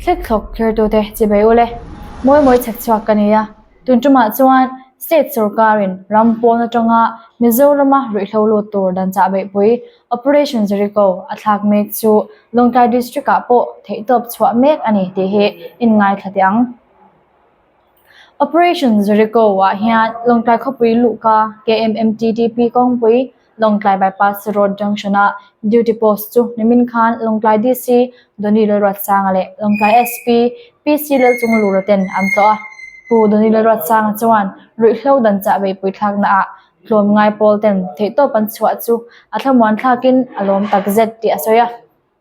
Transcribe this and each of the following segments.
Thlek thlawk thlirtute chibai ule, mawi mawi chhek chhuak ka ni a. Tun tumah chuan State sorkarin ram pawn atanga Mizorama ruihhlo lut tur dan chah beihpui Operation Jericho a thlak mek chu Lawngtlai District-ah pawh theihtawp chhuah mek a ni tih hi inngaithla teh ang. Operation Jericho ah hian Lawngtlai khawpui luhka KMMTTP kawngpui Lawngtlai Bypass Road Junction a duty post chu nimin khan Lawngtlai DC Donny Lalruatsanga leh Lawngtlai SP PC Lalchunglura ten an tlawh a. Pu Donny Lalruatsanga chuan ruihhlo dan chah beihpui thlakna ah tlawmngai pawl ten theihtawp an chhuah chu a thlamuan thlakin a lawm takzet tih a sawi a.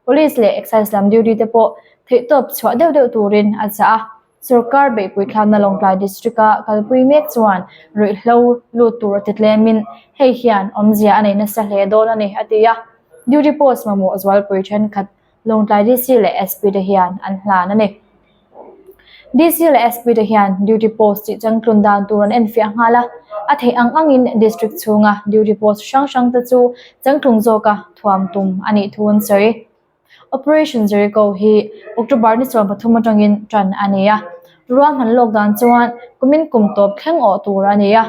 Police leh Excise lam duty te pawh theihtawp chhuah deuh deuh turin a chah a. Sorkar beihpui thlakna Lawngtlai District-a kalpui mek chuan ruihhlo lut tur a ti tlemin hei hian awmzia a nei nasa hle dawn a ni, a ti a. Duty post mamawh zualpui thenkhat Lawngtlai DC leh SP te hian an hlan a ni. DC leh SP te hian duty post tih changtlun dan tur an enfiah nghal a, a theih ang angin district chhunga duty post hrang hrang te chu changtlung zawka thuam tum a nih thu an sawi. Operation Jericho hi October ni 13 atangin tan a ni a, ruahman lawk dan chuan kumin kum tawp thleng awh tur a ni a.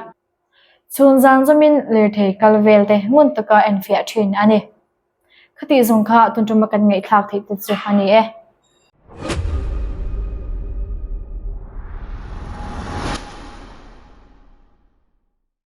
Chhun zan zawmin lirthei kal vel te ngun taka enfiah thin a ni. Khatih zawng kha tun tuma kan ngaihthlak theih te chu a ni e.